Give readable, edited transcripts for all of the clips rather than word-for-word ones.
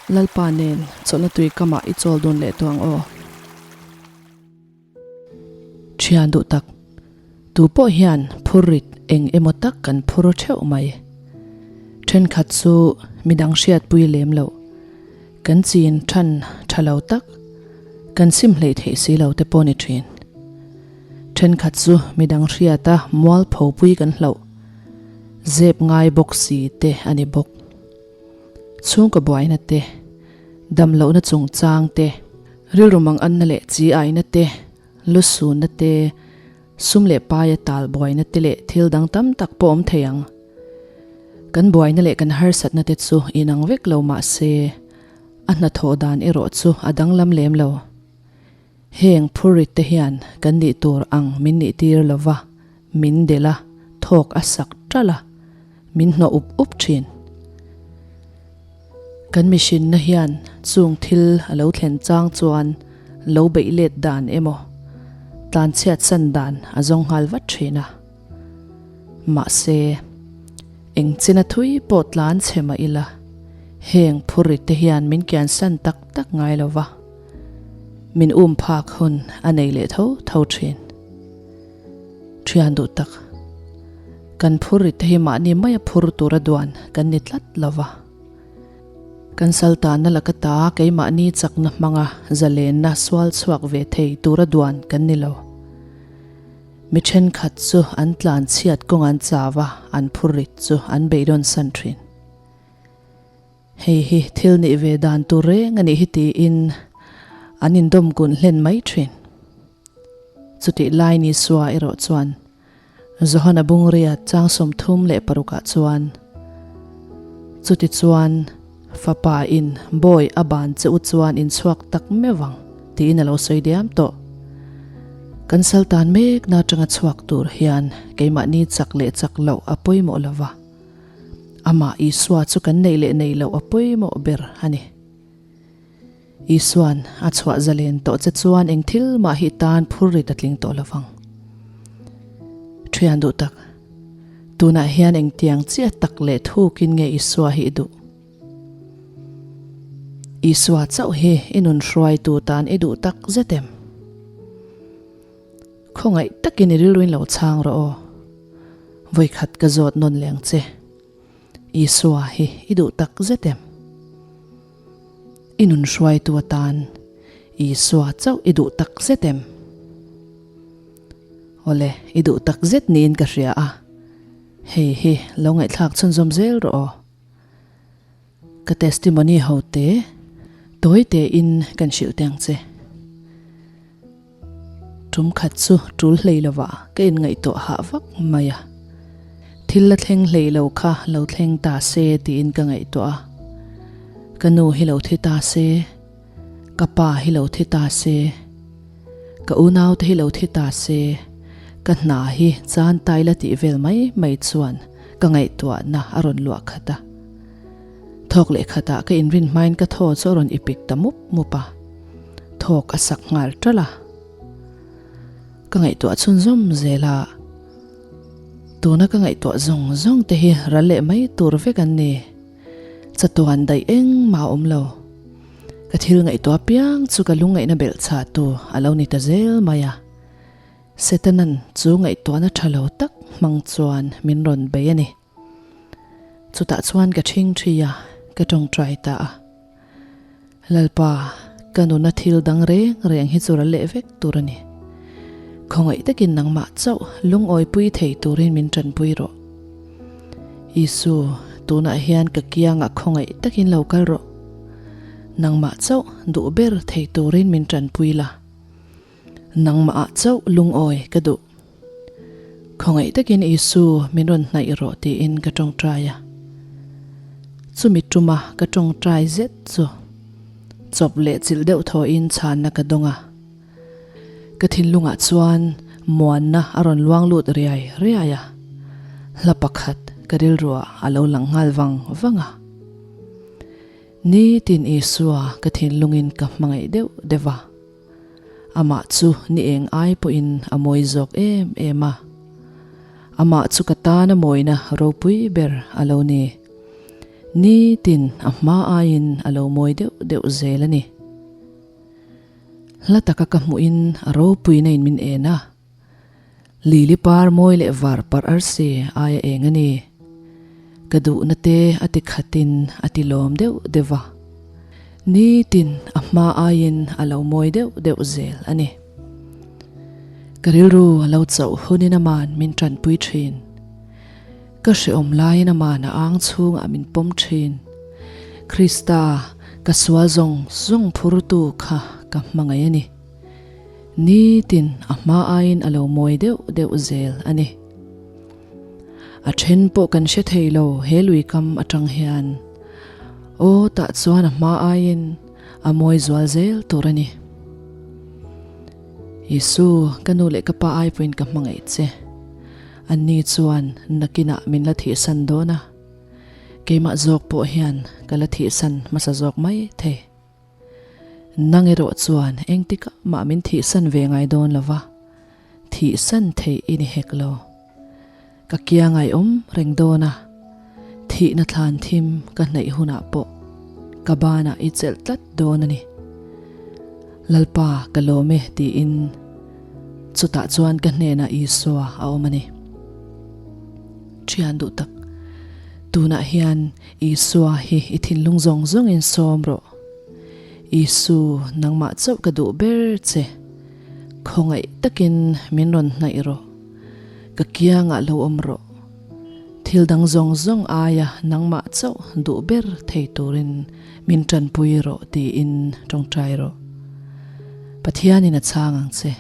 Lalpa nen chawlhna tui kamah i chawl dun leh tawh ang aw. Thian duh tak, tu pawh hian phurrit eng emaw tak kan phur theuh mai. Thenkhat chu midang hriatpui lem loh, kan chin than tha lo tak, kan sim hleih theih si lo te pawh ni thin. Thenkhat chu midang hriata mualpho pui kan hlauh, zep ngai bawk si te a ni bawk. Chhungkaw buaina te, damlohna chungchang te, rilru manganna leh chi aina te, lusunna te, sum leh paia tal buaina te leh thil dang tam tak pawh awm thei ang. Kan buaina leh kan harsatna te chu inang vek lo mah se, a hnathawh dan erawh chu a danglam lem lo. Heng phurrit te hian kan nih tur ang min nih tir lo va, min delh a, thawk a sak ṭalh a, min hnawh up up ṭhin. Kan mihrinna hian chung thil a lo thlen chang chuan lo beih let dan emaw, tlanchhiat san dan a zawng nghal vat ṭhin a. Mahse, eng china thui pawh tlan chhe mah ila, heng phurrit te hian min kiansan tak tak ngai lo va. Min um phak hun a nei leh tho tho thin. Thian duh tak, kan phur rit te hi mahni maia phur tura duan kan ni tlat lo va. Kan saltana laka ta keimahni chakna hmanga zalenna sual chhuak ve thei tura duan kan ni lo. Mi thenkhat chu an tlan chhiat kawng an chau a, an phur rit chu an beidawn san thin. Hei hi thil nih ve dan tur reng a nih hi tiin an indawm kun hlen mai thin. Chutih lai ni sua erawh chuan Johana Bungria chang 36 ah chuan, Chuti chuan fapa in bawi a ban che u chuan in chhuak tak meuh ang tiin a lo sawi diam tawh. Kan saltan mekna atanga chhuak tur hian keimahni chak leh chak loh a pawimawh lova. Amah Isua chu kan neih leh neih loh a pawimawh ber a ni. Isua'n a chhuah zalen tawh che chuan eng thil mah hi tan phur rit a tling tawh lovang. Thian duh tak, tunah hian engtiang chiah tak leh thukin nge Isua hi i duh? Isua chauh hi i nun hruaitu tan i duh tak zet em? Khawngaih takin i rilruin lo chhang rawh aw. Vawikhat ka zawt nawn leng che. Isua hi i duh tak zet em? I nun hruaitu atan Isua chauh i duh tak zet em? Awle, i duh tak zet niin ka hria a. Hei hi lo ngaihthlak chhunzawm zel rawh aw. Ka testimony ho te tawi te in kan hrilh teh ang che. Tum khat chu tul hlei lovah ka in ngaihtuah hah vak mai a. Thil la thleng hlei lo kha lo thleng ta se tiin ka ngaihtuah a. Ka nu hi lo thi ta se, ka pa hi lo thi ta se, ka unau te hi lo thi ta se, ka hna hi chan tai la tih vel mai mai chuan ka ngaihtuahna a rawn luah khat a. Thawk leh khatah ka inrin hmain ka thaw chu a rawn ipik ta mup mup a, thawk a sak nghal ṭalh a. Ka ngaihtuah chhunzawm zel a, tuna ka ngaihtuah zawng zawng te hi ral leh mai tur vek an ni. Chatuan daih engmah a awm lo. Ka thil ngaihtuah piang chu ka lungngaihna belh chhah tu a lo ni ta zel mai a. Setanan chu ngaihtuahna tha lo tak hmang chuan min rawn bei a ni. Chutah chuan ka ṭhing ṭhi a, ka ṭawngṭai ta a. Lalpa, ka nuna thil dang reng reng hi chu ral leh vek tur a ni. Khawngaih takin nangmah chauh lungawipui thei turin min ṭanpui rawh. Isu, tunah hian ka kiangah khawngaih takin lo kal rawh. Nangmah chauh duh ber thei turin min ṭanpui la. Nangmahah chauh lungawi ka duh. Khawngaih takin Isu min rawn hnaih rawh tiin ka tawngtai a. Chumi tuma ka tawngtai zet chu chawp leh chilh deuh thawhin chhanna ka dawng a. Ka thinlungah chuan muanna a rawn luang lut riai riai a. Hla pakhat ka rilruah a lo lang nghal vang vang a. Nitin Isua ka thinlungin ka hmangaih deuh deuh a. Amah chu ni eng ai pawhin a mawi zawk em em a. Amah chu ka tana mawina ropui ber a lo ni. Nitin a hma aiin a lo mawi deuh deuh zel a ni. Hla taka ka hmuhin a ropuina in min en a. Lili par mawi leh var parh arsi aia eng a ni. Ka duhna te a ti khatin a ti lawm deuh deuh va. Nitin a hma aiin a lo mawi deuh deuh zel a ni. Ka rilru a lo chauh hunin aman min tanpui thin. Ka hrehawm laiin aman a ang chhungah min pawm thin. Krista, ka sual zawng zawng phurtu kha ka hmangaih a ni. Nitin a hma aiin a lo mawi deuh deuh zel a ni. A then pawh kan hre thei lo he lui kam atang hian. Aw tah chuan a hma aiin a mawi zual zel tur a ni. Isu, ka nu leh ka pa ai pawhin ka hmangaih che. Anni chuan nakinah min la thihsan dawn a, keimah zawk pawh hian ka la thihsan hmasa zawk mai thei. Nang erawh chuan engtikah mah min thihsan ve ngai dawn lo va, thihsan theih i ni hek lo. Ka kiangai awm reng dawn a, thihna thlan thim ka hnaih hunah pawh ka banah i chelh tlat dawn a ni. Lalpa ka lawm e tiin chutah chuan ka hnenah Isua a awm a ni. Thian duh tak, tunah hian Isua hi i thinlung zawng zawngin sawm rawh. Isu, nangmah chauh ka duh ber che. Khawngaih takin min rawn hnaih rawh. Ka kiangah lo awm rawh. Thil dang zawng zawng aia nangmah chauh duh ber thei turin min tanpui rawh tiin tawngtai rawh. Pathianin a chhang ang che.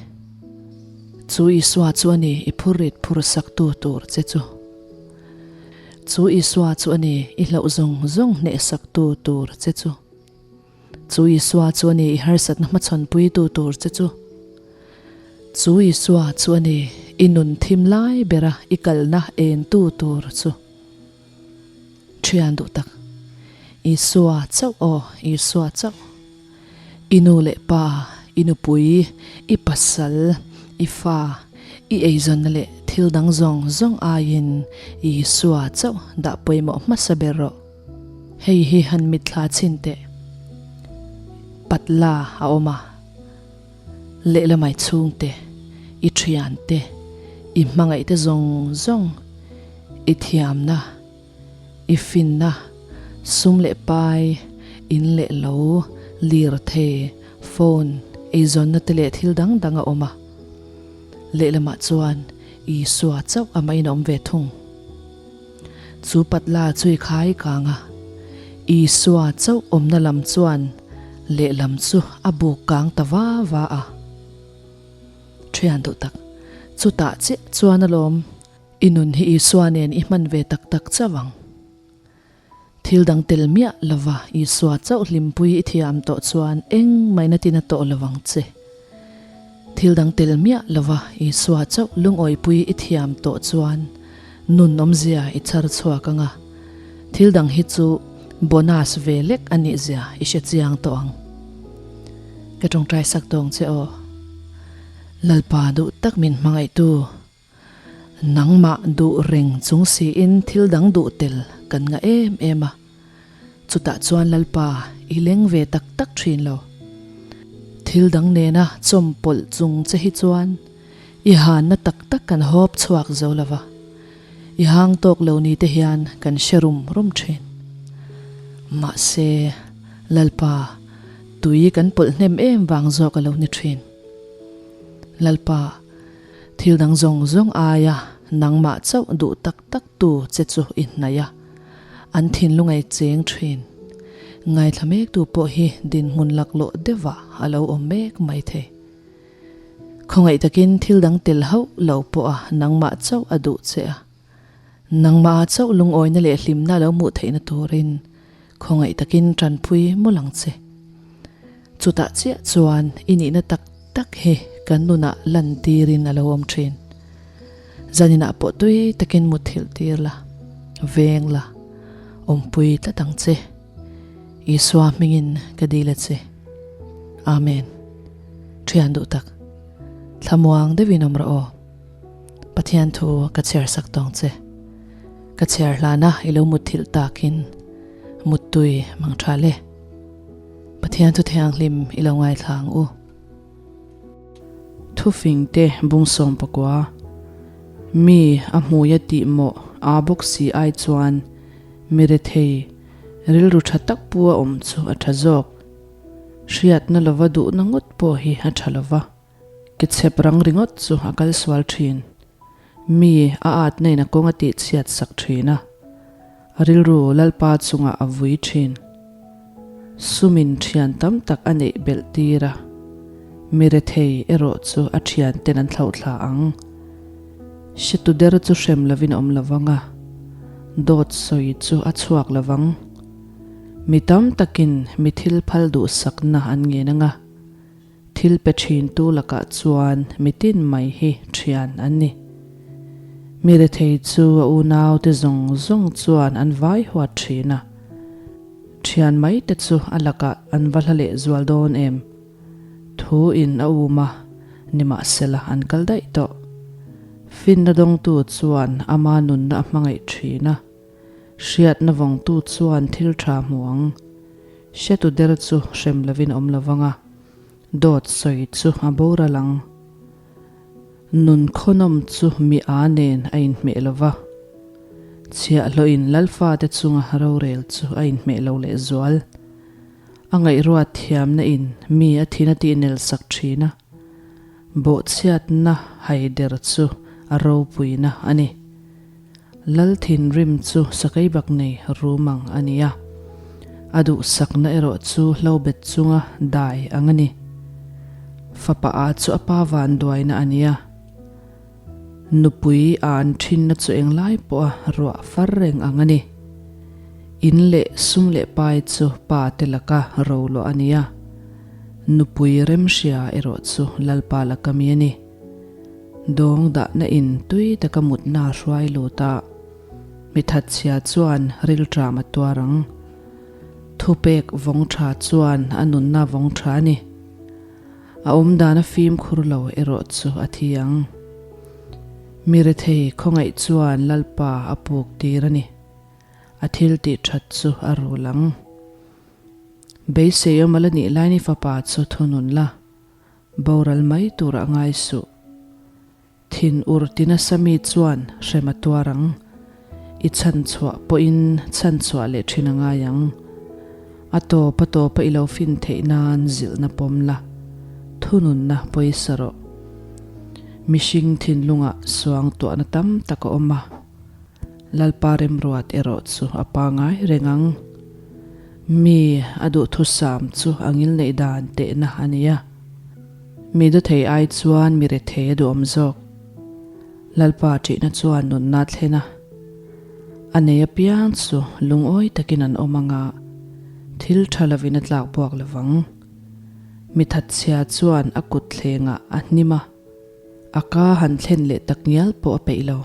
Chu Isua chu a ni i phurrit phur saktu tur che chu. Chu Isua chu a ni i hlauh zawng zawng hnehsaktu tur che chu. Chu Isua chu a ni i harsatna hmachhawnpuitu tur che chu. Chu Isua chu a ni i nun thim lai bera i kalna entu tur chu. Thian duh tak, Isua chauh aw, Isua chauh. I nu leh pa, i nupui, i pasal, i fa, i eizawnna leh thil dang zawng zawng aiin Isua chauh dah pawimawh hmasa ber rawh. Hei hi han mitthla chhin teh. Patla a awm a, lehlamai chhungte, i thiante, i hmangaihte zawng zawng, i thiamna, i finna, sum leh pai, in leh lo, lirthei, phone, eizawnna te leh thil dang dang a awm a. Lehlamah chuan Isua chauh a mahin a awm ve thung. Chu patla chu i khai kang a, Isua chauh awmna lam chuan lehlam chu a buk kang ta va va a. Thian duh tak, chutah chiah chuan alawm i nun hi Isua nen i hman ve tak tak chauh ang. Thil dang tel miah lova Isua chauh hlimpui i thiam tawh chuan engmah in a tina tawh lo ang che. Thil dang tel miah lova Isua chauh lungawipui i thiam tawh chuan nun awmzia i chhar chhuak ang a, thil dang hi chu bonus ve lek a nih zia i hre chiang tawh ang. Ka tawngtai sak tawng che aw. Lalpa duh tak min hmangaihtu. Nangmah duh reng chung siin thil dang duh tel kan ngah em em a, chutah chuan Lalpa i leng ve tak tak thin lo. Thil dang nena chawmpawlh chung che hi chuan i hanna tak tak kan hawp chhuak zo lo va, i hang tawk lo ni te hian kan hre rum rum thin. Mahse, Lalpa, tui kan pawlh hnem em vang zawk a lo ni thin. Lalpa. Thil dang zawng zawng aia nangmah chauh duh tak tak tu che chu i hnaih a, an thinlung ei cheng thin. Ngaithla mek tu pawh hi dinhmun laklawh deuhah a lo awm mek mai thei. Khawngaih takin thil dang tel hauh lo pawha nangmah chauh a duh che a, nangmah chauh lungawina leh hlimna lo hmuh theihna turin Khawngaih takin tanpui mawlh ang che. Chutah chiah chuan i nihna tak tak hi kan nunah lantirin a lo awm thin. Zaninah pawh tui takin mutthilh tir la, veng la, awmpui tlat ang che. Isua hmingin ka dil a che. Amen. Thian duh tak, thlamuang deuhin awm rawh aw. Pathian thu ka chhiar sak tawng che. Ka chhiar hlana i lo mutthilh takin. Muttui mang tha le. Pathian thu thianghlim i lo ngaithla ang u. Thufing te bungsawm pakua. Mi a hmuia tih mawh aa bawk si ai chuan mi rethei rilru tha tak pu a awm chu a tha zawk. Hriatna lova duhna ngawt pawh hi a tha lova. Ke chhep rang ringawt chu a kal sual thin. Mi a atna in a kawng a tih chhiat sak thin a. A rilru Lalpa chungah a vui thin. Sumin thian tam tak a neih belh tir a. Mi rethei erawh chu a thian ten an thlauh thla ang. Hretu der chu hrem lovin a awm lovang a. Dawt sawi chu a chhuak lovang. Mi tam takin mi thil phal duhsakna an ngen ang a. Thil pe thintu lakah chuan mitin mai hi thian an ni. Mi rethei chu a unaute zawng zawng chuan an vai huat thin a. Thian mai te chu a lakah an va hla leh zual dawn em? Thu in a um a, nimahsela an kal daih tawh. Finna dawngtu chuan ama nunna a hmangaih thin a. Hriatna vawngtu chuan thil tha hmu ang. Hretu der chu hrem lovin awm lo vang a, dawt sawi chu a boral ang. Nun khawnawm chu mi a nen a inhmeh lo va, chhiahhlawhin Lalfate chunga rorel chu a inhmeh lo lehzual. A ngaihruat thiamna in mi a thin a tihnel sak thin a, bawhchhiatna haider chu a ropuina a ni. Lal thinrim chu sakei bak nei rum ang a ni a, a duhsakna erawh chu hlobet chunga dai ang a ni. Fapa a chu a pa vanduaina a ni a, nupui a an thinna chu englai pawha ruah far reng ang a ni. In leh sum leh pai chu pa te laka roluah a ni a, nupui remhria erawh chu Lalpa laka mi a ni. Dawng dahna in tui taka mutna a hruai lut a, mi thatchhia chuan rilṭam a tuar ang. Thupek vawng ṭha chuan a nunna vawng ṭha a ni. A awmdan a fimkhur lo erawh chu a thi ang. Mi rethei khawngaih chuan Lalpa a puk tir a ni. A thil tih ṭhat chu a rul ang. Beisei awm a la nih lain i fapa chu thunun la. Boral mai turah ngai suh. Thin ur ti nasa mi chuan hrem a tuar ang. I chhanchhuah pawhin chhanchhuah leh thin a ngai ang. A tawp a tawpa i lo fin theih nan zilhna pawm la, thununna pawisa rawh. Mihring thinlungah suangtuahna tam tak a awm a. Lalpa remruat erawh chu a pangai reng ang. Mi a duhthusam chu a ngilneih dan tehna a ni a. Mi dawthei ai chuan mi rethei a duhawm zawk. Lalpa ṭihna chuan nunna thlen a. A nei apiang chu lungawi takin an awm ang a, thil ṭha lovin a tlak buak lovang. Mi thatchhia chuan a kut thlengah a hnim a, a ka han thlen leh tak ngial pawh a peih lo.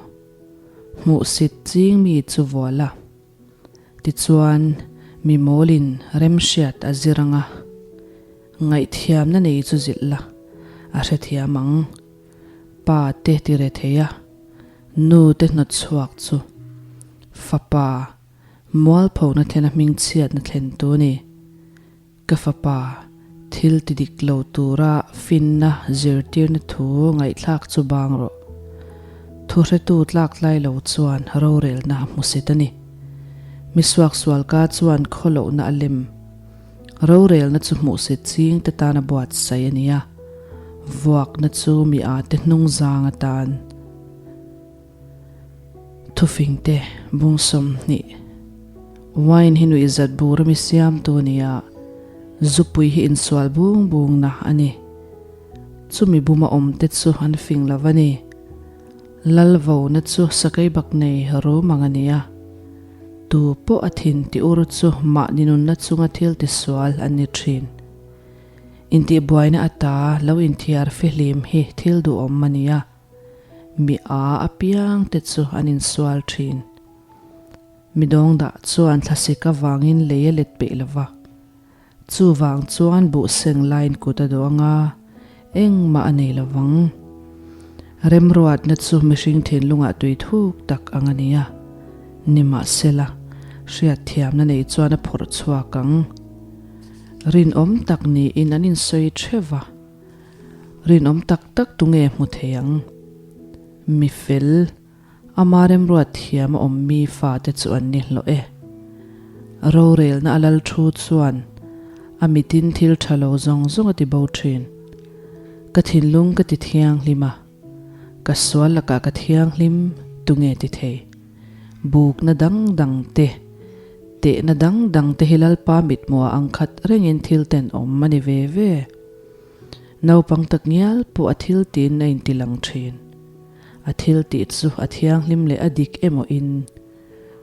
Hmuhsit ching mi chu vual a. Tichuan, mi mawlin remhriat a zir ang a, ngaihthiamna nei chu zilh la, a hrethiam ang. Pa te ti re thei a, nu te hnawtchhuak chu fapa mualphona thlena hmingchhiatna thlentu a ni. Ka fapa, thil ti dik lo tura finna zirtirna thu ngaihthlak chu bang rawh. Thuhretu tlak tlai lo chuan rorelna a hmusit a ni. Mi suaksual ka chuan khawlohna a lem. Rorelna chu hmuhsit ching te tan a buatsaih a ni a, vuakna chu mi â te hnungzang atan. Thufingte bung 20. Wine hi nuihzat bur ami siamtu a ni a, zupui hi insual bung bungna a ni. Chumi buma awmte chu an fing lo a ni. Lal vona chu sakei bak nei rum ang a ni a, tu pawh a thin ti ur chu mahni nunna chunga thil tisual an ni thin. Intihbuaina ata lo inthiar fihlim hi thil duhawm a ni a. Mi a apiang te chu an insual thin. Mi dawngdah chuan thlasik avangin lei a let peih lo va. Chuvang chuan buh seng laiin kut a duh anga engmah a nei lo vang. Remruatna chu mihring thinlungah tui thuk tak ang a ni a. Nimahsela, Hriatthiamna nei chuan a phawrh chhuak ang. Rinawm tak niin an insawi theuh va. Rinawm tak tak tunge hmu thei ang? Mi fel, ama remruat thiam a awm mi fate chu an ni hlawh e. Rorelna a lal thu chuan a mitin thil tha lo zawng zawng a ti bo thin. Ka thinlung ka ti thianghlim a, ka sual lakah ka thianghlim tunge ti thei? Bukna dang dang te, tehna dang dang te hi Lalpa mithmuah ang khat rengin thil tenawm a ni ve ve. Naupang tak ngial pawh a thil tiin a inti lang thin. A thil tih chu a thianghlim leh a dik emaw in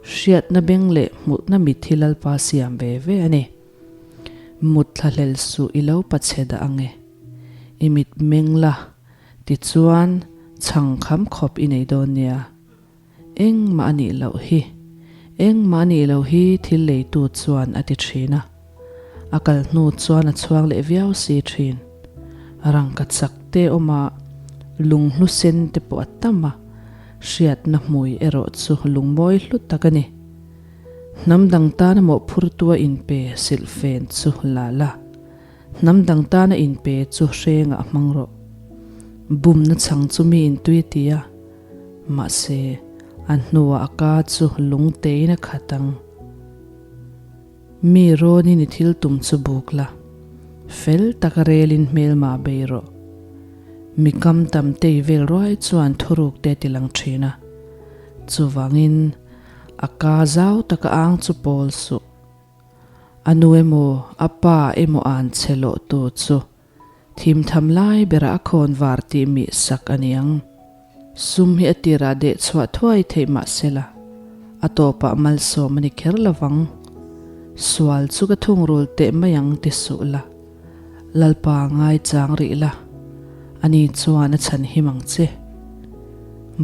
hriatna beng leh hmuhna mit hi Lalpa siam ve ve a ni. Mut thlahlel suh i lo pachhe dah ang e. I mit meng la, tichuan chhang kham khawp i nei dawn nia. Engmah a nih loh hi. Engmah a nih loh hi thil leitu chuan a ti thin a. A kal hnu chuan a chhuang leh viau si thin. Rangka chak te awm a, lunghlu sen te pawh a tam a, hriatna hmui erawh chu lungmawi hlu tak a ni. Hnam dang tana mawhphurtu a inpe silhfen chu la la. Hnam dang tana inpe chu hrengah hmang rawh. Bumna chhang chu mi intui a ti a. Mahse, a hnuah a ka chu lung tein a khat ang. Mi rawnin i thil tum chu buk la, fel taka relin hmelma bei rawh. Mi kam tam tei vel ruai chuan thuruk te a ti lang thin a. Chuvangin, a ka zau taka ang chu pawl suh. A nu emaw, a pa emaw an che lawh tu chu Thimtham lai berah a khawn var tih mih sak a niang. Sum hi a tirah deh chhuah thuai theih mah sela, a tawpah malsawm a ni kher lovang. Sual chu ka thungrul teh mai ang ti suh la, Lalpa ngaichang rih la, ani chuan a chhan him ang che.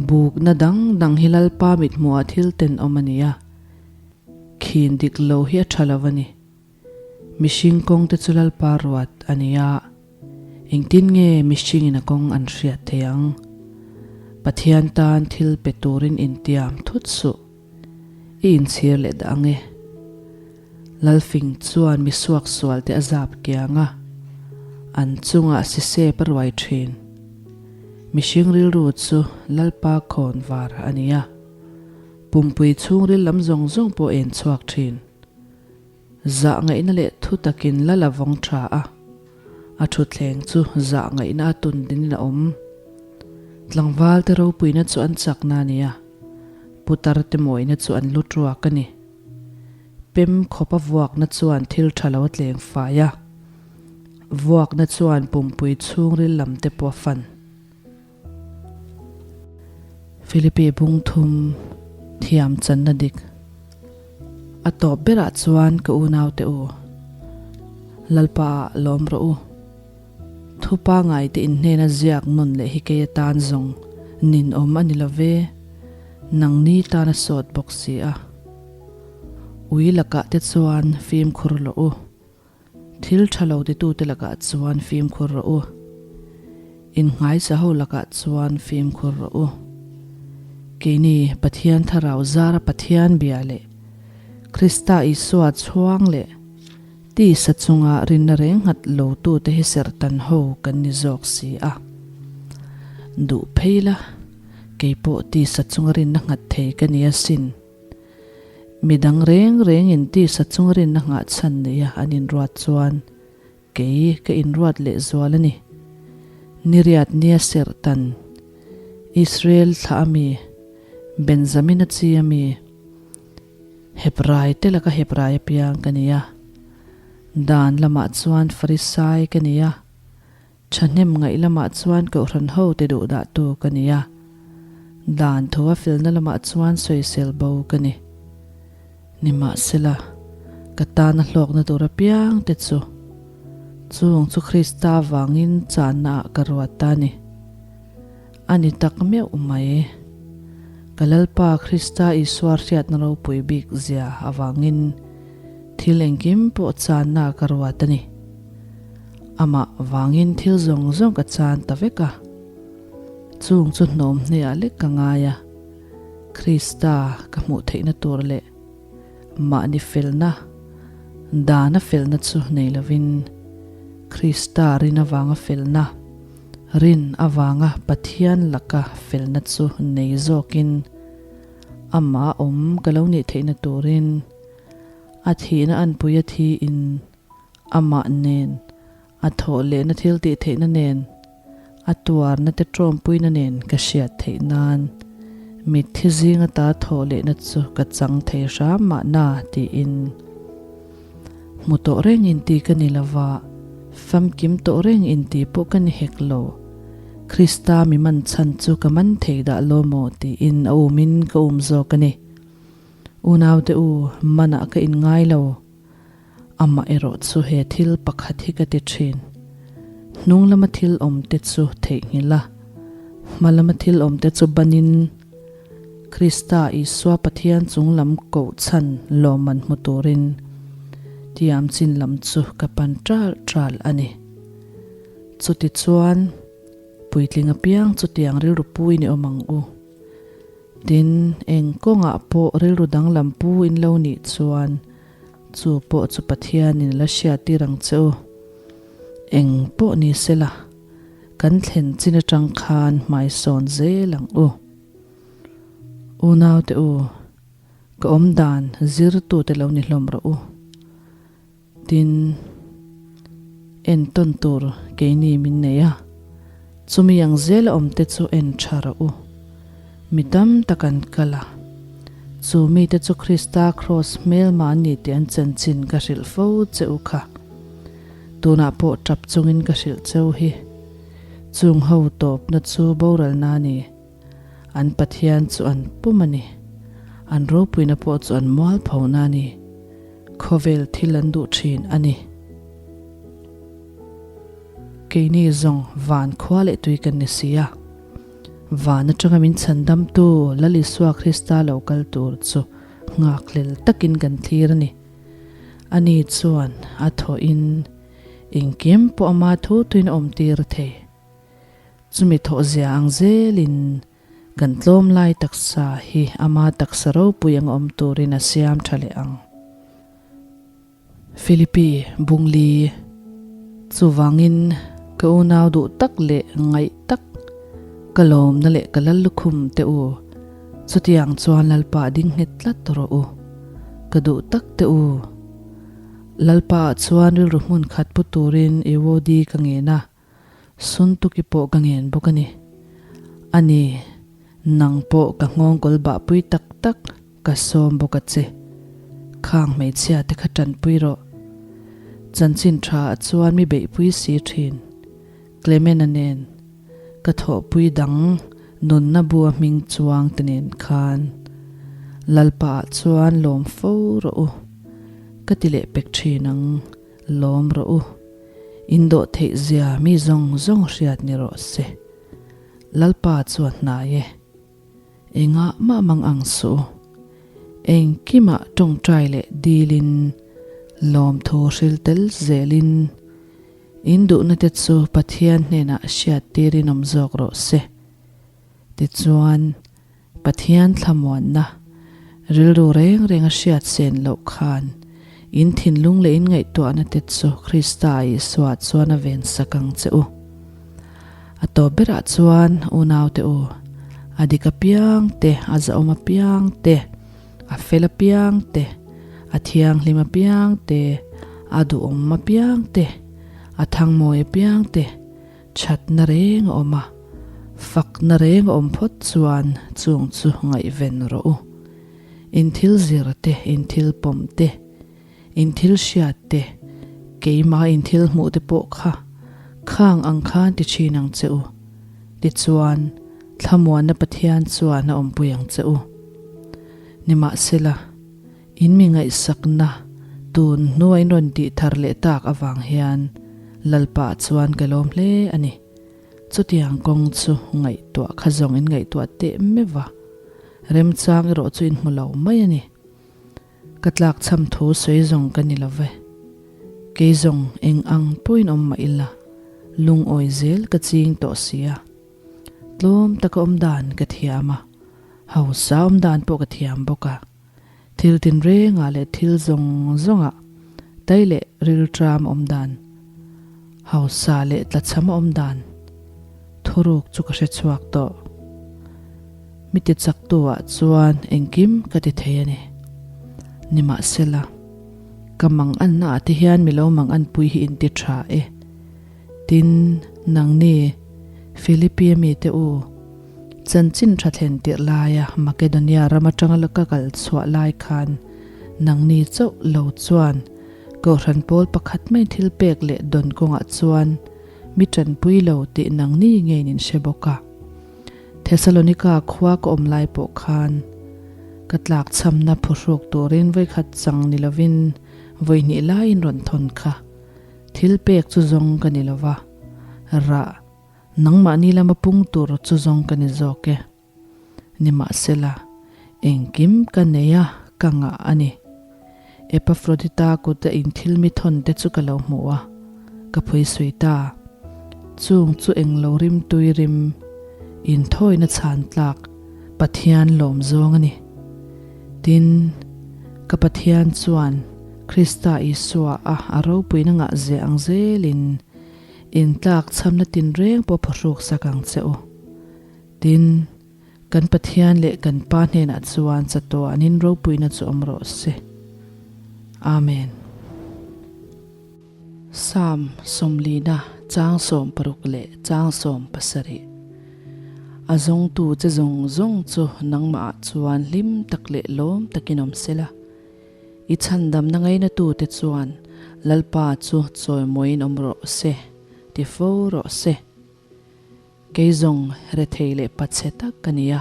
Bukna dang dang hi Lalpa mithmuhah thil tenawm a ni a, khin dik lo hi a tha lo a ni. Mihring kawng te chu Lalpa ruat a ni a, engtin nge mihringin a kawng an hriat thei ang? Pathian tan thil pe turin intiam thut suh, i inchhir leh dah ang e. Lalfing chuan mi suaksual te a zap kiang a, an chungah sisep a ruai thin. Mihring rilru chu Lalpa khawn var a ni a, pumpui chhungril lam zawng zawng pawh en chhuak thin. Zah ngaihna leh thu takin la la vawng tha a, a thutthleng chu zah ngaihna a tun dinin a awm. Tlangval te ropuina chu an chakna a ni a, putar te mawina chu an lu tuak a ni. Pem khawp a vuakna chuan thil tha lo a tleng fai a, vuakna chuan pumpui chhungril lam te pawh a fan. Philippe bung thum thiam channa dik a tawp berah chuan ka unau te u Lalpa ah lawm rawh u. Thu pangai te inhnena ziak nawn leh hi kei atan zawng ninawm a ni lo ve, nangni tan a sawt bawk si a. Ui lakah te chuan fimkhur rawh u. Thil tha lo titute lakah chuan fimkhur rawh u. Innghaisa ho lakah chuan fimkhur rawh u. Keini Pathian Thlarau zara Pathian bia leh Krista Isua chhuang leh tisa chunga rinna reng nghat lotute hi serhtan ho kan ni zawk si a. Duh phei la, keipawh tisa chunga rinna nghat thei ka ni asin. Mi dang reng rengin tisa chung rinna nghah chhan neia an inruat chuan kei ka inruat leh zual a ni. Niriat nia serhtan, Israel thlah a mi, Benjamina chi a mi, Hebrai te laka Hebrai apiang ka ni a, Dan lamah chuan Farisai ka ni a, Thahnem ngaih lamah chuan Kohhran ho te duh dah tu ka ni a, dan tho a felna lamah chuan sawisel bo ka ni. Nimahsela, ka tana hlawkna tur apiang te chu, chung chu Krista vangin channa ah ka ruat ta ni. A ni tak meuh mai. Ka Lalpa Krista Isua hriatna ropui bik zia avangin thil engkim pawh channa ah ka ruat a ni. Amah vangin thil zawng zawng ka chan ta vek a, chung chu hnawm hneah lek ka ngai a, Krista ka hmuh theihna tur leh. Mahni felna, dana felna chu nei lovin, Krista rin avanga felna, rin avanga Pathian laka felna chu nei zawkin, amah awm ka lo nih theihna turin a thihna anpui a thiin amah nen A thawh lehna thil tih theihna nen, a tuarna te ṭawmpuina nen ka hriat theih nan mitthi zing ata thawh lehna chu ka chang thei hram mahna tiin hmu tawh reng inti ka ni lova, famkim tawh reng inti pawh ka ni hek lo. Krista mi man chhan chu ka man thei dah lo maw tiin a umin ka um zawk a ni. Unaute u, manah ka inngai lo. Amah erawh chu he thil pakhat hi ka ti thin. Hnung lama thil awm te chu theihnghilh a, hma lama thil awm te chu banin Krista Isua Pathian chung lam koh chhan lawmman hmu turin tiam chin lam chu ka pan ṭal ṭal a ni. Chutichuan, puitling apiang chutiang rilru puin i awm ang u. Tin, eng kawngah pawh rilru danglam pu in lo nih chuan chu pawh chu Pathianin la hriattir ang che u. Eng pawh ni sela, kan thlen chin atang khan hmaisawn zel ang u. Unaute u, ka awmdan zirtute lo ni hlawm rawh u. Tin, entawn tur keini min nei a, chumi ang zela awmte chu en tha rawh u. Mi tam tak an kal a, chu mite chu Krista kraws hmelma an ni tih an chanchin ka hrilh fo che u kha. Tunah pawh tap chungin ka hrilh cheu hi. Chung ho tawpna chu boralna a ni. An Pathian chu an pum a ni. An ropuina pawh chu an mualphona a ni. Khawvel thil an duh thin a ni. Keini zawng van khua leh tui kan ni si a. Van atanga min chhandamtu Lal Isua Krista lo kal tur chu nghakhlel takin kan thlir a ni. Ani chuan a thawhin engkim pawh ama thu tuin a awmtir thei. Chumi thawhzia ang zelin kan tlawm lai taksa hi ama taksa ropui ang awm turin a siam tha leh ang. Philippi Bungli, Chuvangin ka unau duh tak leh ngaih tak, ka lawmna leh ka lal lukhum te u, chutiang chuan Lalpa ding nghet tlat rawh u, ka duh tak te u. Lalpa ah chuan rilru hmun khat pu turin Euodi ka ngen a. Suntuki pawh ka ngen bawk a ni. A ni, nang pawh ka nghawngkawl bahpui tak tak ka sawm bawk a che. Khang hmeichhia te kha tanpui rawh. Chanchin tha ah chuan mi beihpui si thin. Clement-a nen ka thawhpui dang nunna bua hming chuang te nen khan Lalpa ah chuan lawm fo rawh u. Ka ti leh pek thin ang. Lawm rawh u. In dawh theih zia mi zawng zawng hriat ni rawh se. Lalpa chu a hnai e. Engah mah mang ang suh u. Engkimah tawngtai leh dilin, lawmthu hril tel zelin, in duhna te chu Pathian hnenah hriat tirin awm zawk rawh se. Tichuan, Pathian thlamuanna, rilru reng reng a hriat sen loh khan, in thinlung leh in ngaihtuahna te chu Krista Isua chuan a ven sak ang che u. A tawp berah chuan unaute u, a dik apiang te, a zahawm apiang te, a fel apiang te, a thianghlim apiang te, a duhawm apiang te, a thangmawi apiang te, Thatna reng a awm a, fakna reng a awm phawt chuan chung chu ngaihven rawh u. In thil zir te, in thil pawm te, in thil hriat te, keimah in thil hmuh te pawh kha khang ang khan ti thin ang che u. Tichuan, thlamuanna Pathian chuan a awmpui ang che u. Nimahsela, In mi ngaihsakna tun hnua in rawn tih thar leh tak avang hian Lalpa chuan ka lawm hle a ni. Chutiang kawng chu ngaihtuah kha zawng in ngaihtuah teh meuh va, remchang erawh chu in hmu lo mai a ni. Ka tlakchham thu sawi zawng ka ni lo ve. Kei zawng eng ang pawhin awm mah ila, lungawi zel ka ching tawh si a. Tlawm taka awm dan ka thiam a, hausa awm dan pawh ka thiam bawk a. Thil tinrengah leh thil zawng zawngah tai leh rilṭam awm dan, hausa leh tlachham awm dan thuruk chu ka hre chhuak tawh. Mi ti chaktu ah chuan engkim ka ti thei a ni. Nimahsela, ka mang anna ah te hian mi lo mang anpui hi in ti tha e. Tin, nangni Philippi a mite u, chanchin tha thlen tirh laia Makedonia ram atanga la ka kal chhuah lai khan nangni chauh lo chuan Kohhran pawl pakhat mai thil pek leh dawn kawngah chuan mi tanpui lo tih nangni ngeiin in hre bawk a. Thesalonika khua ka awm lai pawh khan ka tlakchhamna phuhruk turin vawikhat chang ni lovin vawihnih laiin rawn thawn kha thil pek chu zawng ka ni lova, rah nangmahni lama pung tur chu zawng ka ni zawk e. Nimahsela, engkim ka nei a, ka ngah a ni. Epafrodita kuta in thil mi thawn te chu ka lo hmu a, ka phuisui ta. Chung chu englo rim tui rim, inthawina chhan tlak Pathian lawm zawng a ni. Tin, ka Pathian chuan Krista Isua a a ropuina ngah zeh ang zelin intlak chhamna tinreng pawh phawhruk sak ang che u. Tin, kan Pathian leh kan Pa hnenah chuan chatuanin ropuina chu awm rawh se. Amen. Psalm sawmlina chang 60 leh chang 70. A zawngtu che zawng zawng chu nangmahah chuan hlim tak leh lawm takin awm sela. I chhandamna ngainatute chuan Lalpa chu chawimawiin awm rawh se, ti fo rawh se. Kei zawng rethei leh pachhe tak ka ni a,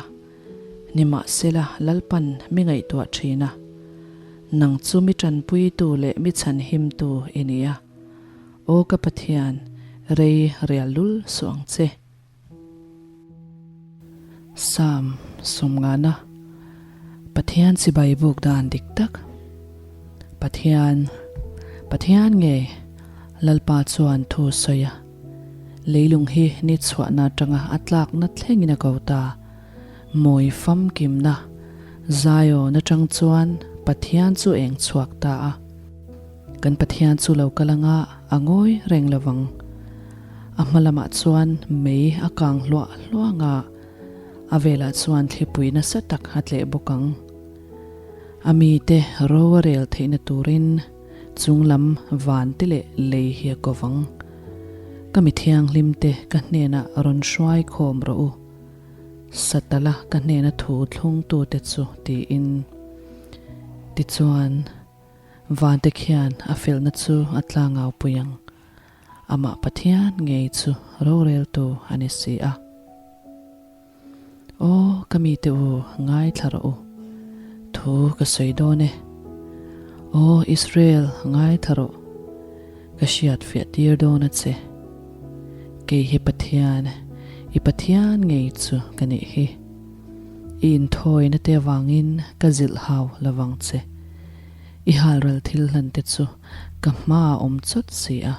nimahsela Lalpan mi ngaihtuah thin a, nang chu mi tanpuitu leh mi chhanhimtu i ni a, Aw ka Pathian, rei rial lul suh ang che. Psalm 50, Pathian chibai buk dan dik tak. Pathian, Pathian ngei Lalpa chuan thu sawi a. Leilung hi ni chhuahna atanga a tlakna thlengin a ko ta. Mawi famkimna, Zion atang chuan Pathian chu eng chhuak ta a. Kan Pathian chu lo kal anga a ngawi reng lo vang. A hma lamah chuan mei a kang hluah hluah anga a velah chuan thlipui nasa tak a tleh bawk ang. A mite ro a rel theihna turin Chunglam van te leh lei hi a ko vang. Ka mi thianghlim te ka hnenah rawn hruai khawm rawh u. Satala ka hnena thu thlungtu te chu tiin. Tichuan, van te khian a felna chu a tlangau pui ang. Amah Pathian ngei chu roreltu a ni si a. Aw, ka mite u, ngaithla rawh u. Thu ka sawi dawn e. Aw, Israel, ngaithla rawh. Ka hriat fiah tir dawn a che. Kei hi Pathian, i Pathian ngei chu ka nih hi. I inthawina te avangin ka zilh hau lovang che. I halral thil hlan te chu ka hmaah awm chawt si a.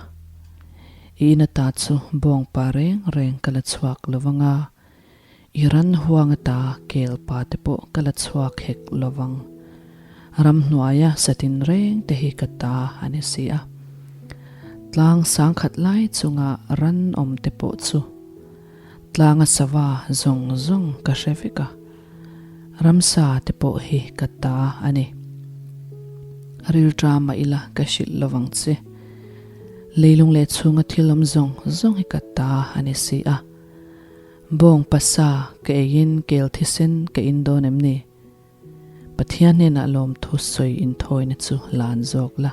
I in ata chu bawngpa reng reng ka la chhuak lo vang a, i ran huang ata kelpa te pawh ka la chhuak hek lo vang. Ramhnuaia satin reng te hi ka ta a ni si a. Tlang sangkhat lai chunga ran awm te pawh chu tlanga sava zawng zawng ka hre vek a, ramsa te pawh hi ka ta a ni. Rilṭa mah ila ka hrilh lo vang che. Leilung leh chhunga thil awm zawng zawng hi ka ta a ni si a. Bawng pasa ka eiin kel thisen ka in dawn em ni? Pathian hnenah lawmthu sawi inthawina chu lan zawk la.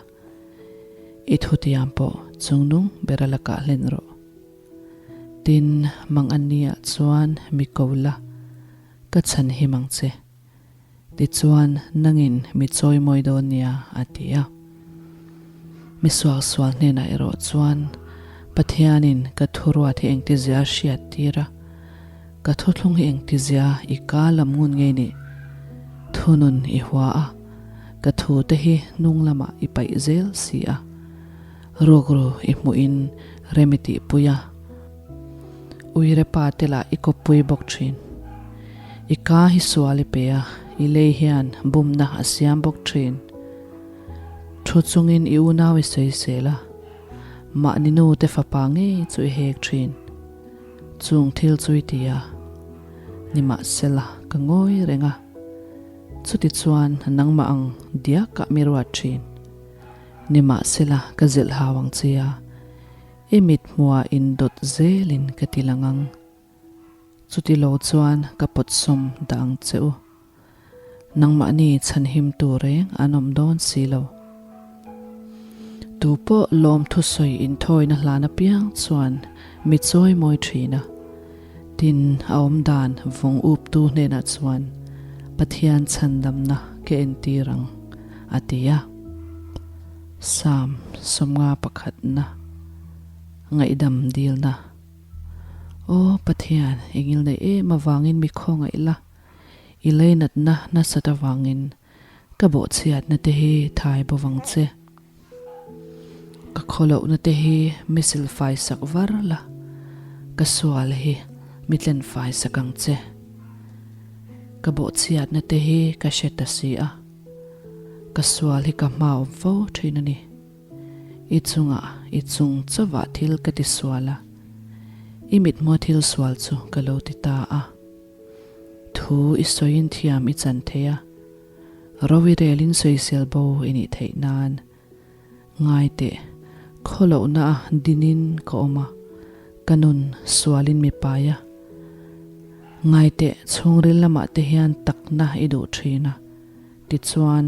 I thutiam pawh chungnung bera lakah hlen rawh. Tin, mang an niah chuan mi ko la, ka chhan him ang che. Tichuan, nangin mi chawimawi dawn nia, a ti a. Mi suaksual hnenah erawh chuan, Pathianin ka thuruat hi engtizia a hriat tir a, ka thuthlung hi engtizia i ka lam ngun ngei nih? Thunun i hua a, ka thute hi hnung lamah i paih zel si a. Rukru i hmuhin rem i tihpui a. Uire pa te lah i kawppui bawk thin. I ka hi sual i pe a, i lei hian bumna a siam bawk thin. Thu chungin i unau i sawisel a, mahni nu te fapa ngei chu i hek thin. Chung thil chu i ti a, nimahsela ka ngawi reng a, chutichuan nangmah ang diakah mi ruat thin. Nimahsela ka zilh hau ang che a, i mit hmuah indawt zelin ka ti lang ang. Chuti lo chuan ka pawtsawm dah ang che u. Nangmahni chhanhim tur reng an awm dawn si lo. Tu pawh lawmthusawi inthawina hlan apiang chuan mi chawi mawi thin a. Tin, a awmdan vawng uptu hnenah chuan Pathian chhandamna ka entir ang, a ti a. Psalm 50 pakhatna Ngaihdam dilna. Aw Pathian, i ngilneih em avangin mi khawngaih la, i leinatna nasat avangin ka bawhchhiatna te hi thai bo vang che. Ka khawlohna te hi mi silfai sak var la, ka sual hi mi tlenfai sak ang che. Ka bawhchhiatna te hi ka hre ta si a, ka sual hi ka hma awm fo thin a ni. I chungah i chung chauhah thil ka ti sual a, i mithmua thil sual chu ka lo ti ta a. Thu i sawiin thiam i chan thei a, ro i relin sawisel bo i nih theih nan. Ngai teh, khawlohna a dinin ka awm a, ka nun sualin mi pai a. Ngai teh, chhungril lamah te hian takna i duh thin a. Tichuan,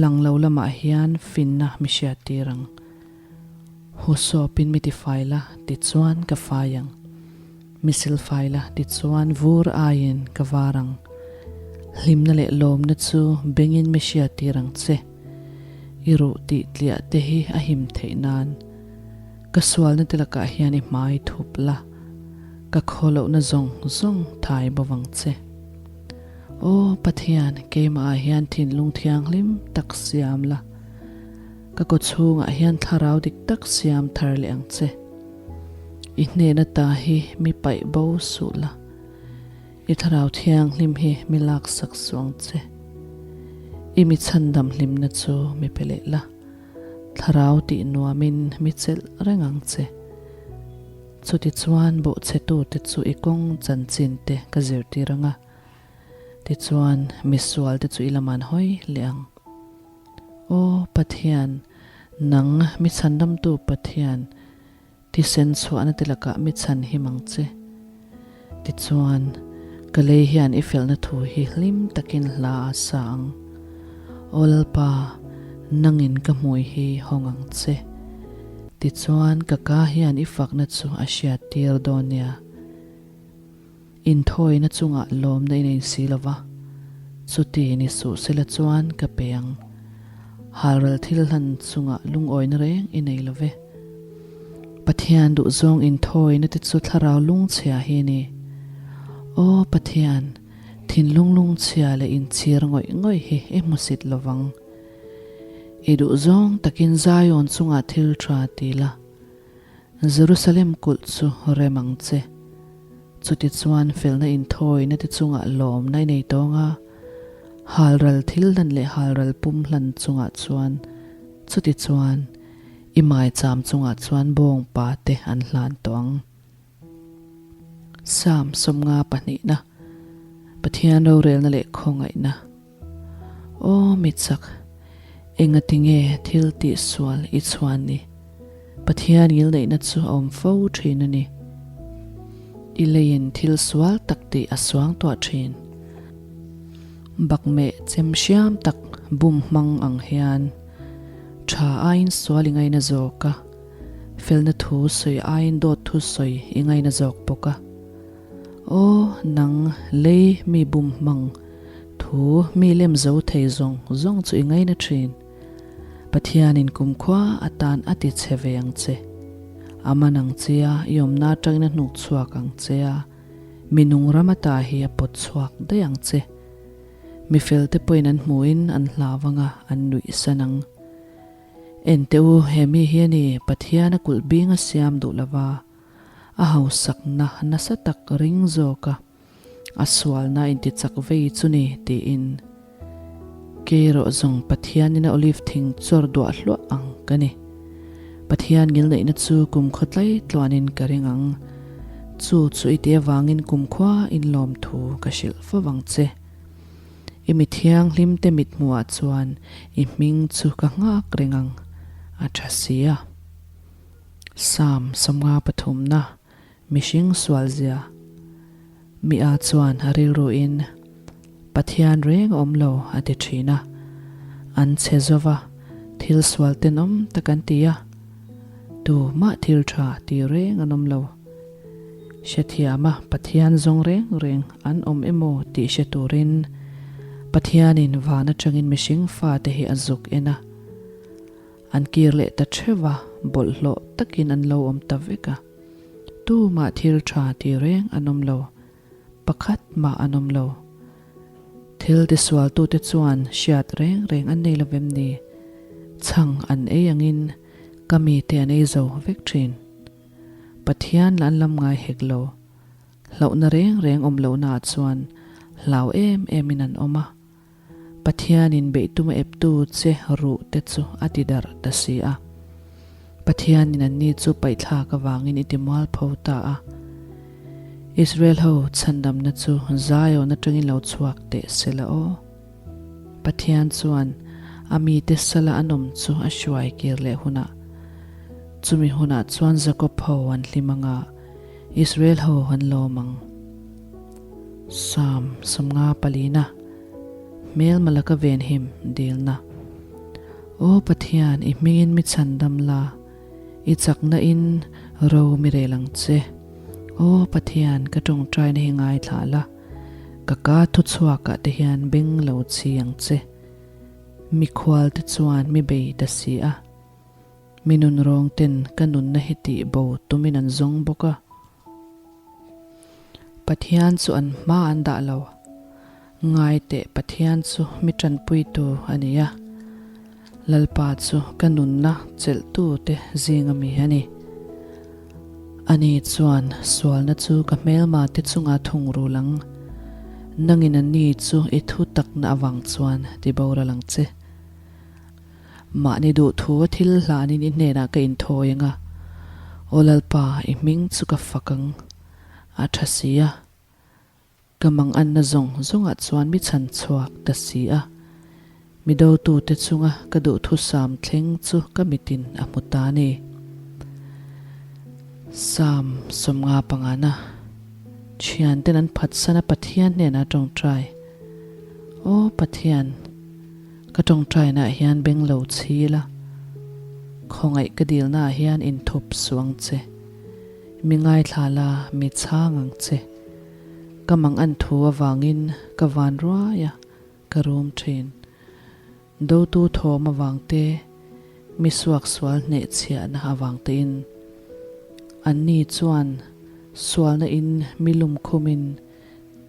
lang lo lamah hian finna mi hriattir ang. Hu sawpin mi tifai la, tichuan ka fai ang. Mi silfai la, tichuan vur aiin ka var ang. Hlimna leh lawmna chu bengin mi hriattir ang che. I ruh tih tliah te hi a him theih nan. Ka sualna te lakah hian i hmai thup la, ka khawlohna zawng zawng thai bo vang che. Aw Pathian, keimahah hian thinlung thianghlim tak siam la, ka kawchhungah hian thlarau dik tak siam thar leh ang che. I hnena ta hi mi paih bo suh la, i thlarau thianghlim hi mi laksak suh ang che. I mi chhandam hlimna chu mi pe leh la, thlarau tih nuamin mi chelh reng ang che. Chutichuan bawhchhetute chu i kawng chanchinte ka zirtir ang a, tichuan misualte chu i lam an hawi leh ang. Aw Pathian, nang mi chhandamtu Pathian, thisen chhuahna te lakah mi chhanhim ang che. Tichuan, ka lei hian i felna thu hi hlim takin hla a sa ang. Aw Lalpa, nangin ka hmui hi hawng ang che. Tichuan, ka ka hian i fakna chu a hriat tir dawn nia. Inthawina chungah lawmna i nei si lo va, chuti ni suh sela chuan ka pe ang. Halral thil hlan chungah lungawina reng i nei lo ve. Pathian duhzawng inthawina te chu thlarau lungchhia hi a ni. Aw Pathian, thinlung lungchhia leh inchhir ngawih ngawih hi i hmusit lo vang. I duhzawng takin Zion chungah thil tha ti la, Jerusalem kulh chu rem ang che. Chutichuan felna inthawina te chungah lawmna i nei tawng a, halral thil hlan leh halral pum hlan chungah chuan chutichuan i maicham chungah chuan bawngpa te an hlan tawh ang. Psalm 50 pahnihna, Pathian rorelna leh khawngaihna. Aw mi chak, engati nge thil tih sual i chhuan ni? Pathian ngilneihna chu a awm fo thin a ni. I leiin thil sual tak tih a suang tuah thin. Bakmeh chem hriam tak bum hmang ang hian tha aiin sual i ngaina zawk a, felna thu sawi aiin dawt thu sawi i ngaina zawk bawk a. Aw, nang lei mi bum hmang thu mi lem zo thei zawng zawng chu i ngaina thin. Pathianin kumkhua atan a ti che ve ang che. A man ang che a, i awmna atangin a hnuk chhuak ang che a, mi nung ram ata hi a pawt chhuak daih ang che. Mi felte pawhin an hmuhin an hlau ang a, an nuih san ang. Enteh u, he mi hi a ni, Pathian a kulh bing a siam duh lova, A hausakna nasa tak ring zawk a. A sualna intichak vei chu ni, tiin. Kei erawh zawng Pathianin a olive thing chawr duah hluah ang ka ni. Pathian ngilneihna chu kumkhaw tlai tluanin ka ring ang. Chu chu i tih avangin kumkhua inlawm thu ka hrilh fo vang che. I mi thianghlimte mithmuhah chuan i hming chu ka nghak reng ang, a tha si a. Psalm 53 na Mihring sualzia mi a chuan a rilruin Pathian reng a awm lo a ti thin a, an chhe zova thil sual tenawm tak an ti a, tumah thil tha ti reng an awm lo. Hrethiama Pathian zawng reng reng an awm emaw tih hre turin Pathianin van atangin mihring fate hi a zuk en a, an kir leh ta theuh a, bawlhhlawh takin an lo awm ta vek a. Tumah thil tha ti reng an awm lo, pakhat mah an awm lo. Thil tisualtute chuan hriat reng reng an nei lo vem ni? Chhang an ei angin ka mite an ei zo vek thin. Pathian lah an lam ngai hek lo. Hlauhna reng reng awm lohnaah chuan hlau em emin an awm a. Pathianin beihtum a eptu che ruh te chu a ti darh ta si a. Pathianin anni chu paihthlak avangin i ti mualpho ta a. Israel ho chhandamna chu Zion atangin lo chhuak teh se la aw. Pathian chuan a mite sala an awm chu a hruai kir leh hunah, chumi hunah chuan Jakob ho an hlim anga Israel ho an lawm ang. Psalm 50 palina, Hmelma laka venhim dilna. Aw Pathian, i hmingin mi chhandam la, i chakna in ro mi rel ang che. Aw Pathian, ka tawngtaina hi ngaithla la, ka ka thuchhuakah te hian beng lo chhi ang che. Mikhual te chuan mi bei ta si a, mi nunrawng ten ka nunna hi tih bo tumin an zawng bawk a. Pathian chu an hma an dah lo. Ngai teh Pathian chu mi tanpuitu a ni a. Lalpa chu ka nunna chelhtu te zinga mi a ni. Ani chuan sualna chu ka hmelma te chunga thungrul ang. Nangin ani chu i thu takna avang chuan ti boral ang che. Mahni duhthu a thil hlanin i hnenah ka inthawi ang a, Aw Lalpa, i hming chu ka fak ang, a tha si a. Ka manganna zawng zawngah chuan mi chhan chhuak ta si a. Mi dotute chunga ka duhthusam thleng chu ka mitin a hmu ta a ni. Psalm 50 pangana Thianten an phatsana Pathian hnenah tawngtai. Aw Pathian! Ka tawngtainaah hian beng lo chhi la, khawngaih ka dilnaah hian inthup suh ang che. Mi ngaithla la, mi chhang ang che. Ka mang an thu avangin ka van ruai a, ka rum thin. Dotu thawm avang te, mi suaksual hnehchhiahna avang tein. Anni chuan sualna in mi lumkhumin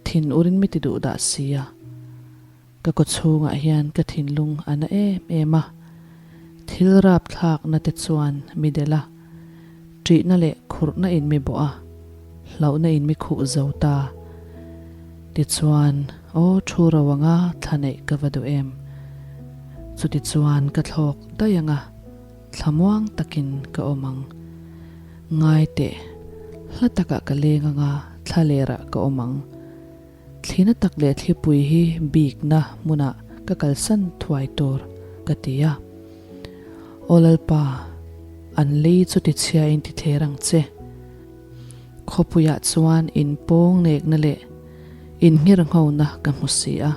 thin urin mi ti duh dah si a. Ka kawchhungah hian ka thinlung a na em em a, thil rapthlakna te chuan mi delh a, ṭihna leh khurhna in mi bawh a, hlauhna in mi khuh zo ta. Tichuan, aw thu ro anga thla neih ka va duh em? Chutichuan ka thlawk daih anga thlamuang takin ka awm ang. Ngai teh, hla takah ka leng anga thla lerah ka awm ang. Thlina tak leh thlipui hi bikna hmunah ka kalsan thuai tur ka ti a. Aw Lalpa, an lei chu tichhiain ti thler ang che. Khawpuiah chuan in pawng nekna leh in nghirnghona ka hmu si a.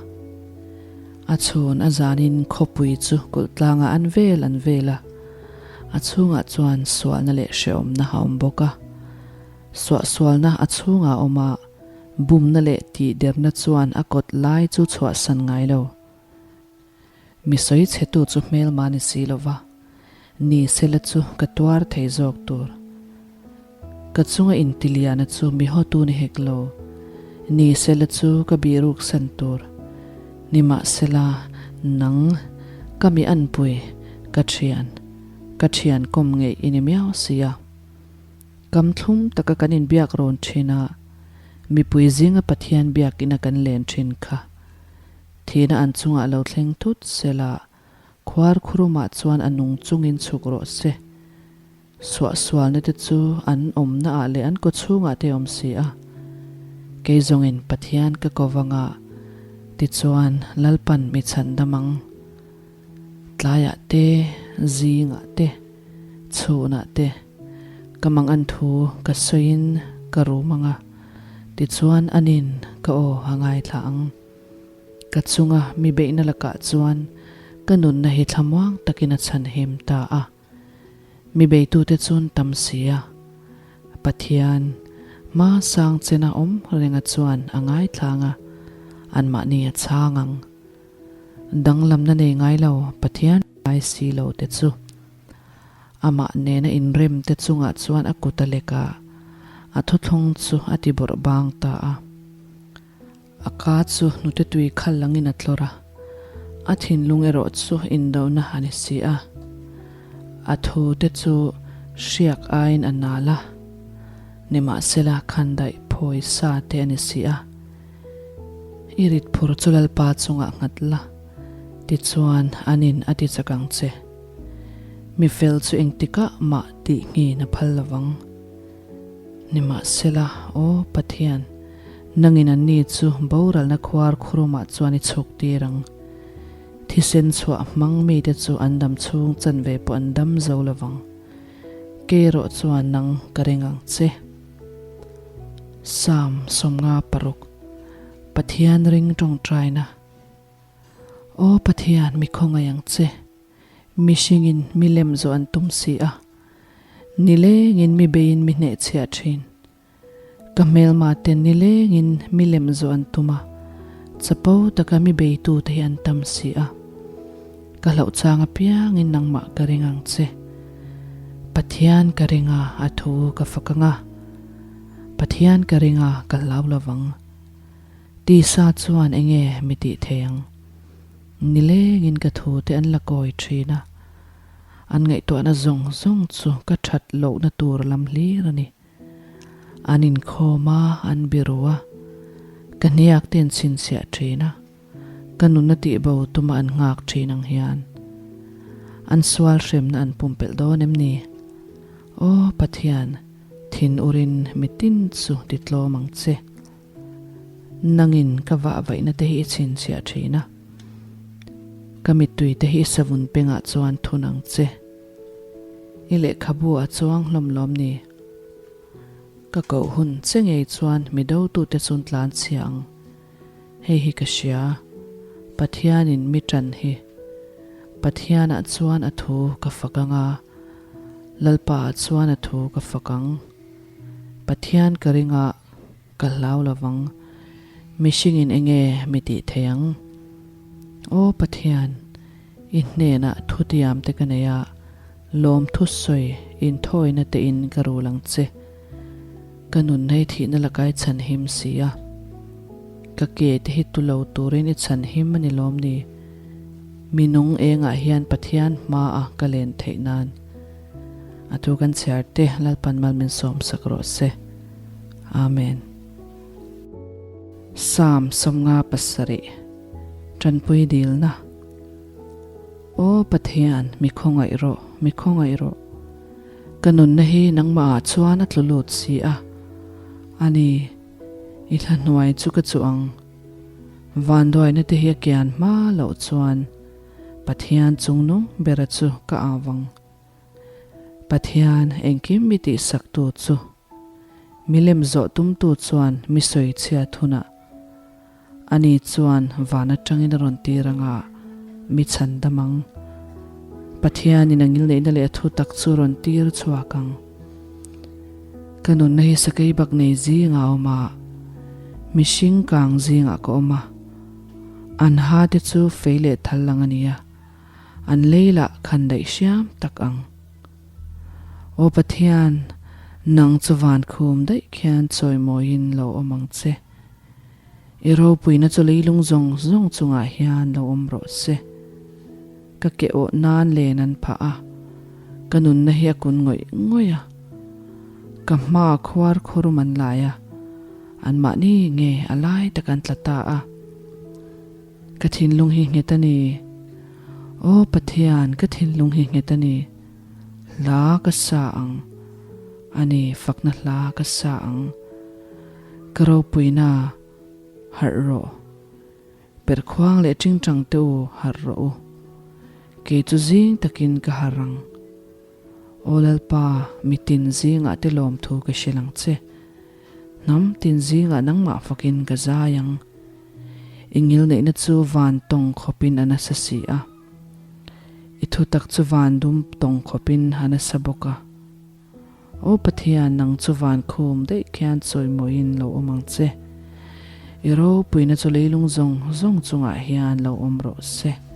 A chhun a zanin khawpui chu kulh tlangah an vel an vel a, a chhungah chuan sualna leh hrehawmna a awm bawk a. Suahsualna a chhungah a awm a. Bumna leh tihderna chuan a kawt lai chu chhuahsan ngai lo. Mi sawi chhetu chu hmelma ni si lo va, ni sela chu ka tuar thei zawk tur. Ka chunga intiliana chu mi hawtu ni hek lo, ni sela chu ka bihruksan tur. Nimahsela, nang, ka mi anpui, ka thian, ka thian kawm ngeih i ni miau si a. Kam thlum taka kan inbiak rawn thin a. Mipui zinga Pathian biakina kan len thin kha. Thihna an chungah lo thleng thut sela, khuar khurumah chuan a nung chungin chhuk rawh se. Suahsualna te chu an awmna ah leh an kawchhungah te awm si a. Kei zawngin Pathian ka ko vanga, tichuan Lalpan mi chhan dam ang. Tlaiah te, zingah te, chhunah te, ka mang an thu ka sawiin ka rum ang a, tichuan anin ka aw a ngaithla ang. Ka chunga mi beihna lakah chuan ka nunna hi thlamuang takin a chhanhim ta a. Mi beitute chun tam si a, Pathian hma sang chena awm renga chuan a ngaithlang a, anmahni a chhang ang. Danglamna nei ngai lo Pathian ngai si lo te chu amah nena inrem te chungah chuan a kut a lek a, a thuthlung chu a ti bawrh bang ta a. A ka chu hnute tui khal langin a tlawr a, a thinlung erawh chu indona a ni si a. A thu te chu hriak aiin a nal a, nimahsela khandaih phawi sa te a ni si a. I rit phur chu Lalpa chungah nghat la, tichuan anin a ti chak ang che. Mi fel chu engtikah mah tih nghin a phal lovang. Nimahsela, Aw Pathian, nangin anni chu boralna khuar khurumah chuan i chhuk tir ang. Thisen chhuah hmang mite chu an dam chhung chanve pawh an dam zo lovang. Kei erawh chuan nang ka ring ang che. Psalm 56, Pathian ring tawngtaina. Aw Pathian, mi khawngaih ang che. Mihringin mi lem zawh an tum si a, nilengin mi beiin mi hnehchhiah thin. Ka hmelma ten nilengin mi lem zawh an tum a, chapo taka mi beitute hi an tam si a. Ka hlauh chang apiangin nangmah ka ring ang che. Pathian ka ring a, a thu ka fak ang a. Pathian ka ring a, ka hlau lovang. Tisa chuan enge mi tih thei ang? Nilengin ka thute an la kawi thin a, an ngaihtuahna zawng zawng chu ka that lohna tur lam hlir a ni. An inkhawm a, an biru a, ka hniak te an chhinchhiah thin a, ka nunna tihbo tuma an nghak thin ang hian an sual hremna an pumpelh dawn em ni? Aw Pathian, thin urin mitin chu titlawm ang che. Nangin ka vah vaihna te hi i chhinchhiah thin a, ka mittui te hi i savun pengah chuan thun ang che. I lehkhabu a chuang hlawm lawm ni? Ka koh hun che ngei chuan mi dotute chun tlan chhia ang. Hei hi ka hria, Pathianin mi tan hi. Pathianah chuan a thu ka fak ang a, Lalpaah chuan a thu ka fak ang. Pathian ka ringah Ka hlau lovang. Mihringin enge mi tih thei ang? Aw Pathian, i hnenah thutiam te ka nei a, lawmthu sawi inthawina te in ka rul ang che. Ka nun hei thihna laka i chhan him si a. Ka ke te hi tu lo turin i chhan him a ni lawm ni? Mi nung engah hian Pathian hmaa ka len theih nan. A thu kan chhiar te Lalpan mal min sawmsak rawh se. Amen. Psalm 57, Tanpui dilna. Aw Pathian, mi khawngaih rawh, mi khawngaih rawh. Ka nunna hi nangmahah chuan a tlu lut si a. A ni, i thla hnuai chu ka chuh ang. Vanduaina te hi a kian hma loh chuan Pathian chungnung bera chu ka au ang. Pathian engkim mi tihsaktu chu milem zawh tumtu chuan mi sawi chhiat hunah ani chuan van atangin a rawn tir anga mi chhan dam ang. Pathianin a ngilneihna leh a thu tak chu rawn tir chhuak ang. Ka nunna hi sakei bak nei zingah a awm a, mihring kang zingah ka awm a, an ha te chu fei leh thal lang a ni a. An lei lah khan daih hriam tak ang. Aw Pathian, nang chu van khum daih khian chawimawiin lo awm ang che. I ropuina chu leilung zawng zawng chungah hian lo awm rawh se. Ka ke awh nan len an phah a, ka nunna hi a kun ngawih ngawih a. Ka hma khuar khurum an lai a. Anmahni nge a lai tak an tla ta a. Ka thinlung hi nghet a ni. Aw Pathian, ka thinlung hi nghet a ni. Hla ka sa ang. A ni, fakna hla ka sa ang. Ka ropuina, harh rawh. Perhkhuang leh tingtang te u, harh rawh u. Kei chu zing takin ka harh ang. Aw Lalpa, mitin zingah te lawmthu ka hrilh ang che. Hnam tin zingah nangmah fakin ka zai ang. I ngilneihna chu van tawng khawpin a nasa si a. I thutak chu van dum tawng khawpin a nasa bawk a. Aw Pathian, nang chu van khum daih khian chawimawiin lo awm ang che. I ropuina chu leilung zawng zawng chungah hian lo awm rawh se.